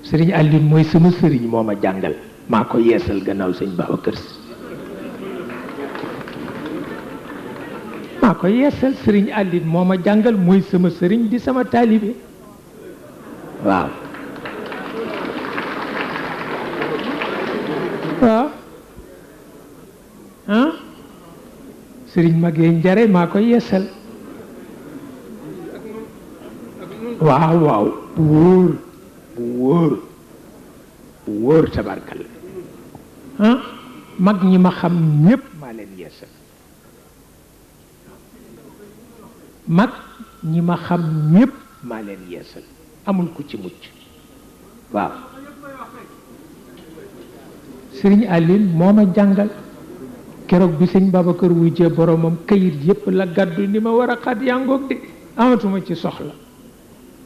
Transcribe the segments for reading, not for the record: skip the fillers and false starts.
sëriñ Aline mooy sama sëriñ moo ma jàngal maa ko yeesal gannaaw sëñ Babacar Si maa ko yeesal sëriñ Aline moo ma jàngal mooy sama sëriñ di sama taalibe waaw waaw ah sëriñ Magee Njare maa ko yeesal waaw waaw bu wóor tabarkal ah mag ñi ma xam ñépp maa leen yeesal mag ñi ma xam ñépp maa leen yeesal amul ku ci mucc waaw sëriñ Aline moo ma jàngal keroog bi sëñ Babacar wujjee boromam kayit yépp la gàddu ni ma war a xat yangoog de amatuma ci soxla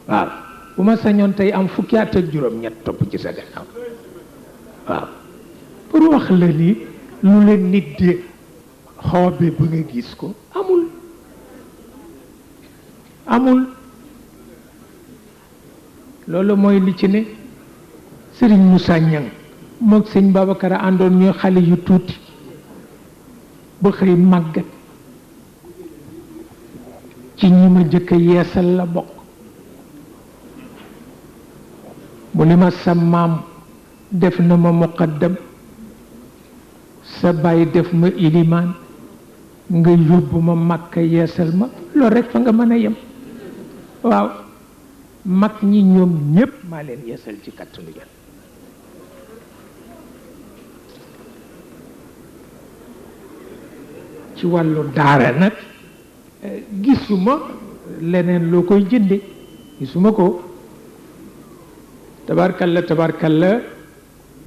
waaw bu ma sañoon tey am fukki at ak juróom ñett topp ci sa gannaaw waaw pour wax la ni lu leen nit di xoobe ba nga gis ko amul loolu mooy li ci ne sëriñ Moussa Niang moog sëñ Babacar a àndoon ñuy xale yu tuuti ba xëy màggat ci ñi ma jëkk yeesal la bokk mu ni ma sa maam def na ma muqaddam sa baay def ma ilimaan nga yóbbu ma Makka yeesal ma loolu rekk fa nga mën a yem waaw mag ñi ñoom ñépp maa leen yeesal ci kàttanu Yàlla ci wàllu daara nag gisuma leneen loo koy jënde gisuma ko tabarkalla